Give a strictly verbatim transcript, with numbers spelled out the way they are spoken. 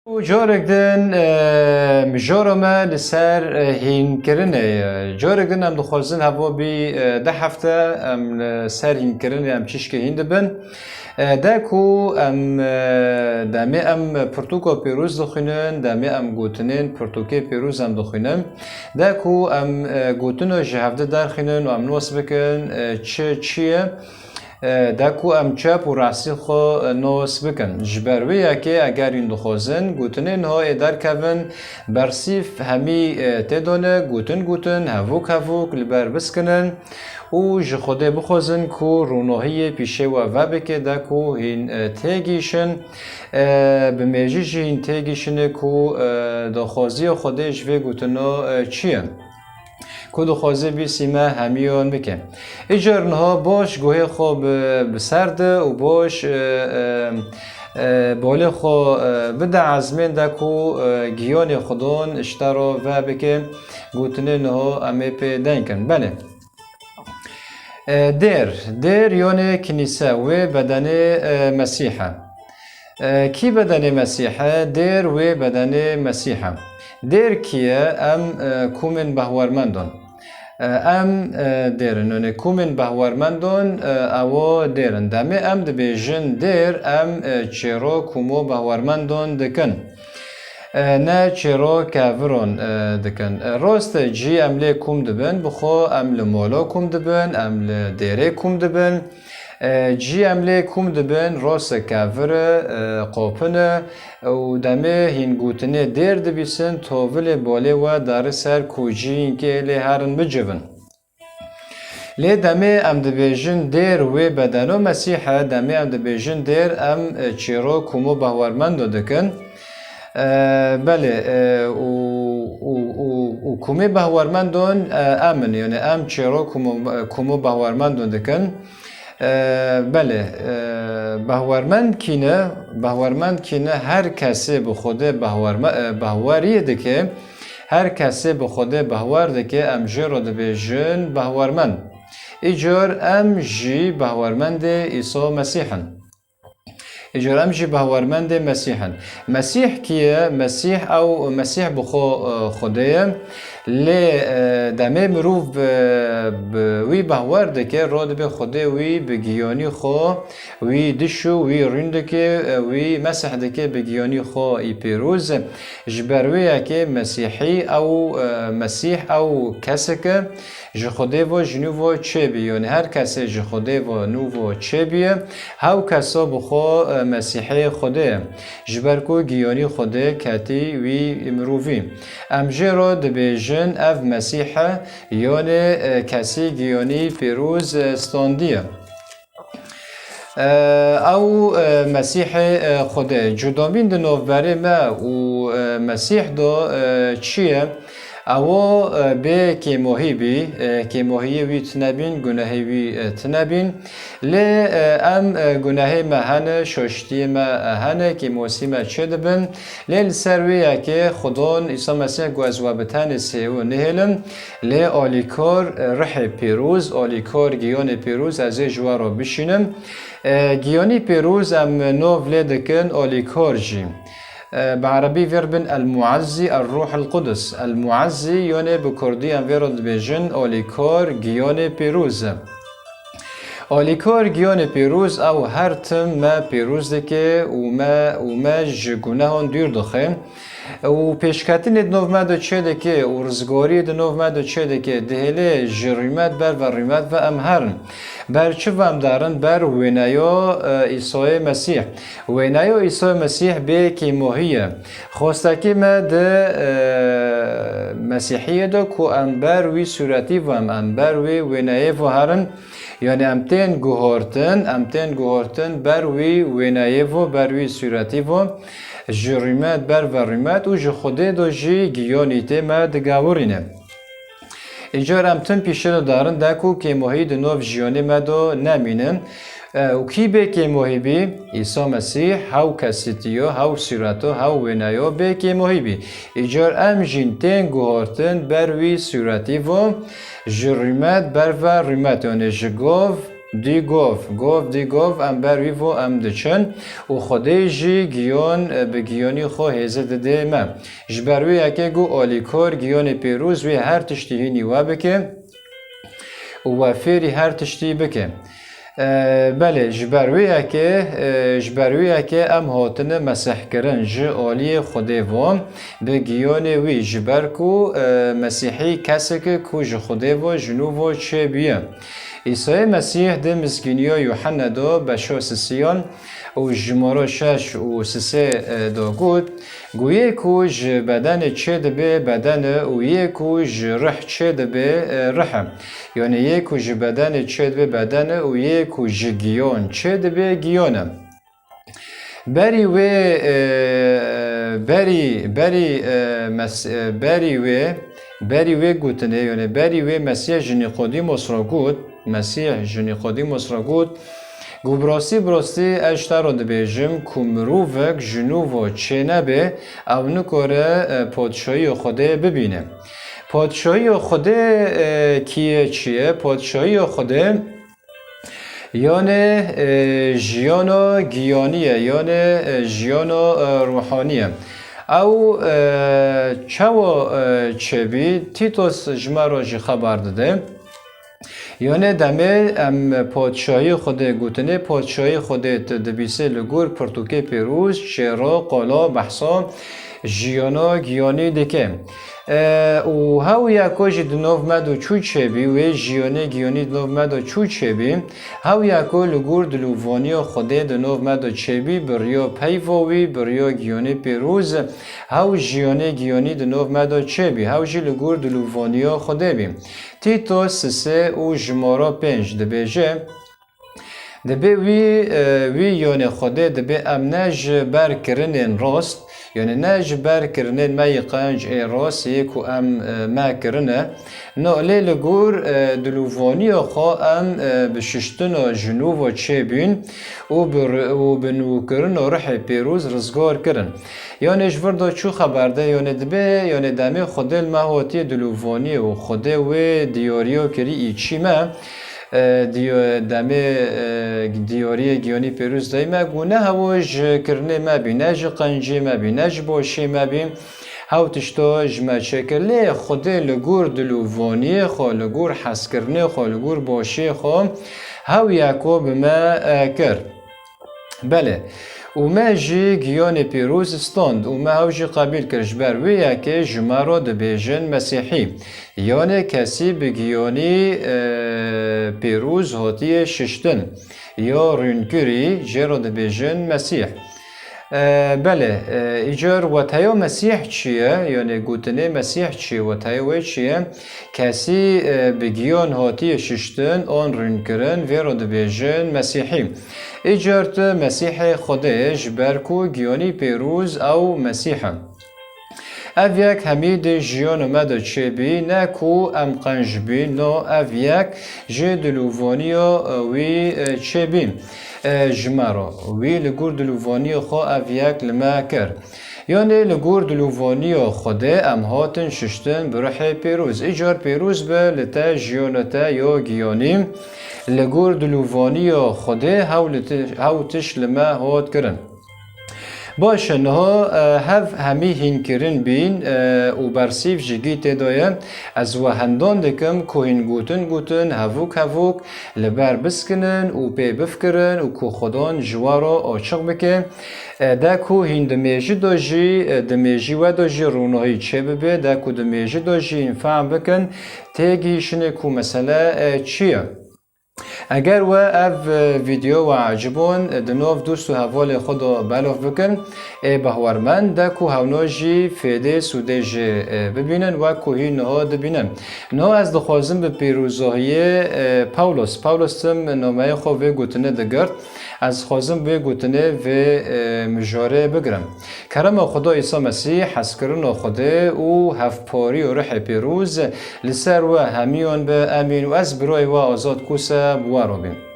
Û carek din, e, mijara me li ser, e, hînkirinê ye. Carek din em dixwazin heva bî, e, du hefte em li ser hînkirinê em çişkê hîn dibin. E, de ku em, e, demê em pirtûka pêrûz dixwînin, demê em gotinên pirtûkê pêrûz em dixwînin. De ku em, e, gotina ji hevdi derxînin û em nas bikin, e, çi çi ye. E, de ku em çep û rastî xwe, e, nas bikin. Ji ber wê yekê eger hûn dixwazin gotinên ho ê derkevin, bersîv hemî, e, tê done, gotin gotin, hevok hevok li ber biskinin û ji Xwedê bixwazin ku ronahiyê pîşê we vebike de ku hîn, e, têgihîşin, e, bi mêjî jî hîn têgihîşinê ku, e, daxwaziya Xwedê ji vê gotina, e, çi ye. Ku dixwaze bîsî me hemiyan bike. Îcar niha baş guhê xwe bi, bi ser de û baş, e, e, e, balê xwe, e, bide ezmên de ku, e, giyanê Xudan ji te re vebike, gotinê niha em ê pê deng kin. Belê. E, dêr, dêr yanê kinîse wê bedenê, e, Mesîh e. E, kî bedenê Mesîh e? Dêr wê bedenê Mesîh e. Dêr kî ye? Em, e, komên behwermendan. E, em, e, dêr in. Yanê komên behwermendan, e, ewa dêr in. Demê em dibêjin dêr, em, e, çêra komo behwermendan dikin. E, ne çêra keviran, e, dikin. E, rast e, cî em lê kom dibin, bi xwe em li mala kom dibin, em li dêrê kom dibin. E, cî em lê kom dibin, rast e, kevir e, e, qopin e, û demê hîn gotinê dêr dibîsin, tovilê balê we darî ser ku cî hinkê lê herin bicivin. Lê demê em dibêjin dêr wê bedeno Mesîh e, demê em dibêjin dêr em, e, çêro komo behwermendo dikin. E, belê, e, û, û, û, û komê behwermendon, e, em in, yanî em çêro komo, komo behwermendon dikin. E, belê, e, behwermend kî ne, behwermend kî ne, her kesê bi Xwedê behwerme-, e, behweriyê dike, her kesê bi Xwedê behwer dike, em jê re dibêjin behwermend. Îcar em jî behwermendê Îsa Mesîh in. Îcar em jî behwermendê Mesîh in. Mesîh kî ye? Mesîh ew, Mesîh bi xwe, e, Xwedê ye. Lê, e, demê mirov bi, bi wî behwer dike, ro dibe Xwedê wî bi giyanî xwe, wî diş û wî rûn dike, e, wî mesih dike bi giyanî xwe î pêroz. Ji ber wê yekê Mesîhî ew, e, Mesîh ew kesek e, ji Xwedê ve ji nû ve çêbî, yanî her kesê ji Xwedê ve nû ve çêbîye, hew kesa bi xwe, e, Mesîhê Xwedê ye. Ji ber ku giyanî Xwedê ketî wî mirovî. Em jê re dibêjin ev Mesîh e, yanê, e, kesî giyanî pêroz, e, standiye. E, ew, e, Mesîhê, e, Xwedê. Cudabîn di navberê me û, e, Mesîh de, e, çi ye? Ew, e, bê kêmohî bî, e, kêmohiyê wî tune bîn, gunehê wî, e, tune bîn. Lê, e, em, e, gunehê me hene, şaştiyê me, e, hene, kêmosî me çêdibin. Lê li ser wê yekê Xwedon Îsa Mesîh got, ez we bi tenê sêwû nihêlim. Lê alîkor, e, rihê pêroz, alîkor giyanê pêroz, ez ê ji we re bişînim. E, giyanî pêroz em nov lê dikin alîkor jî. E, bi erebî vê re bin el-Muezzî, er-Ruh el-Qudus. El-Muezzî, yanê bi kurdî em vê re dibêjin alîkor giyanê pêroz e. Alîkor giyanê pêroz ew her tim me pêroz dike û me, û me ji gunehan dûr dixe. Û pêşketinê di nov me de çêdike û rizgariyê di nov me de çêdike, dihêlê ji rîmet ber ve rîmet ve em herin. Ber çi ve em derin? Ber wêneya, e, Îsayê Mesîh. Wêneya Îsayê Mesîh bê kêmohî ye. Xwestekê me di, e, Mesîhiyê de ku em ber wî sûretî ve em, em ber wê wêneyê ve herin. Yanî em tên guhartin, em tên guhartin ber wî wêneyê ve, ber wî sûretî ve, ji rîmet ber ve rîmet û ji Xwedê de jî giyanî tê me digewirîne. Îcar em tim pîşe de darin de ku kêmohî di nov jiyanê me de nemînin. E, û kî bê kêmohî bî? Îsa Mesîh hew kesîtiyo, hew sûreto, hew wêneyo bê kêmohî bî. Îcar em jîn tên guhartin ber wî sûretî ve, ji rîmet ber ve rîmet, yanî ji gov dî gov, gov dî gov, em ber wî vo em diçin û Xwedê jî giyon, e, bi giyonî xwe hêzi didê me. Ji ber wê yekê got alîkor giyonê pêroz wê her tiştî hînî we bike û we fêrî her tiştî bike. E, belê, ji ber wê yekê, e, ji ber wê yekê em hatine mesihkirin ji aliyê Xwedê ve bi giyonê wî, ji ber ku, e, Mesîhî kesek e ku ji Xwedê ve ji nû ve çêbûye. Îsayê Mesîh di Mizgîniya Yuhanna de beşa sisiyan û jimara şeş û sisê, e, de got, Gu yê ku ji bedenê çêdibe beden e û yê ku ji rih çêdibe, e, rih e. Yanî yê ku ji bedenê çêdibe beden e û yê ku ji giyon çêdibe giyon e. Berî wê, e, berî, berî, e, mes-, e, berî wê, berî wê gotinê, yanî berî wê Mesîh ji Nîqodîmos re got, Mesîh ji Nîqodîmos re got, Gu bi rastî, bi rastî ez ji te re dibêjim ku mirovek ji nû ve çênebe, ew nikare, e, padşahiya Xwedê bibîne. Padşahiya Xwedê, e, kî ye, çi ye? Padşahiya Xwedê, yanê, e, jiyana giyanî ye, yanê, e, jiyana, e, ruhanî ye. Ew, e, çawa, e, çêbî? Tîtos ji me re jî xeber dide. Yanê demê em padşahî Xwedê gotinê, padşahî Xwedê tu dibîsê li gor pirtûkê pêroz, çêra, qala, behsa jiyana giyanî dike. E, û hew ya ku jî di nav me de çû çêbî, wê jiyanê giyanî di nav me de çû çêbî, hew ya ku li gor dilûvaniya Xwedê di nav me de çêbî, bi riya peyva wî, bi riya giyanê pêroz, hew jiyanê giyanî di nav me de çêbî, hew jî li gor dilûvaniya Xwedê bî. Tîtos sisê û jimara pênc dibêje, Dibê wî, e, wî yanê Xwedê dibê em ne ji ber kirinên rast, yanî ne ji ber kirinên me yê qenc ê rast yê ku em, e, me kirine. No, lê li gor, e, dilûvaniya xwe em, e, bi şiştina ji nû ve çêbîn û bi ri-, û bi nûkirina rihê pêroz rizgar kirin. Yanê ji vir de çû xeber de, yanê dibê, yanê demê Xwedê li me hatiye dilûvaniyê û Xwedê wê diyariya kirî î çî me, e, diyo-, demê, e, diyariyê giyanî pêroz dey me, ku ne hewa ji kirinê me bî, ne ji qencê me bî, ne ji başê me bî, hew tişta ji me çêkir. Lê Xwedê li gor dilûvaniyê xwe, li gor hezkirinê xwe, li gor başê xwe, hew yeko bi me, e, kir. Belê. Û me jî giyanê pîroz stand û me ew jî qebîl kir. Ji ber wê yekê ji me re dibêjin Mesîhî. Yanê kesî bi giyanî, e, pîroz hatiye şiştin. Ya rûnkirî jê re dibêjin Mesîh. E, belê, e, îcar weteya Mesîh çi ye? Yanê gotinê Mesîh çi ye? Weteya wê çi ye? Kesî, e, bi giyan hatiye şiştin an rûnkirin, vê re dibêjin Mesîhî. Îcar tu Mesîhê Xwedê yê, ji ber ku giyanî pêroz ew Mesîh e. Ev yek hemî di jiyana me de çêbî, ne ku em qenc bîn, no ev yek ji dilûvaniya, e, wî, e, çêbî, e, ji me re. Wî li gor dilûvaniya xwe ev yek li me kir. Yanê li gor dilûvaniya Xwedê em hatin şiştin bi ruhê pêroz. Îcar pêroz be li te jiyana te ya giyanî, li gor dilûvaniya Xwedê hew li ti-, hew tişt li me hat kirin. Baş e, niha, e, hev hemî hînkirin bîn, e, û bersîv ji gî tê de ye. Ez we hendan dikim ku hîn gotin gotin, hevûk hevûk li ber biskinin û pê bifkirin û ku Xudan ji we re açiq bike. E, de ku hîn di mêjî de jî, e, di mêjî we de jî rûnahî çêbibe, de ku di mêjî de jî hîn fehm bikin, têgihîşinê ku mesele, e, çi ye. Eger we ev, e, vîdeo we ecibon, e, di nav dost û hevalê xwe de belav bikin, ê behwermend de ku hewna jî fêdê sûdê jê, e, bibînin, wek ku hîn niha dibînin. Niha ez dixwazim bi pîrozahiyê, e, Pawlos, Pawlos tim nameyê xwe vê gotinê digirt, ez dixwazim vê gotinê vê, e, mijarê bigirim. Kerema Xuda Îsa Mesîh, hezkirina Xwedê û hevparî û Ruhê Pîroz li ser we hemiyan be. Emîn. Û ez birayê we Azad Kose bi we re bîm.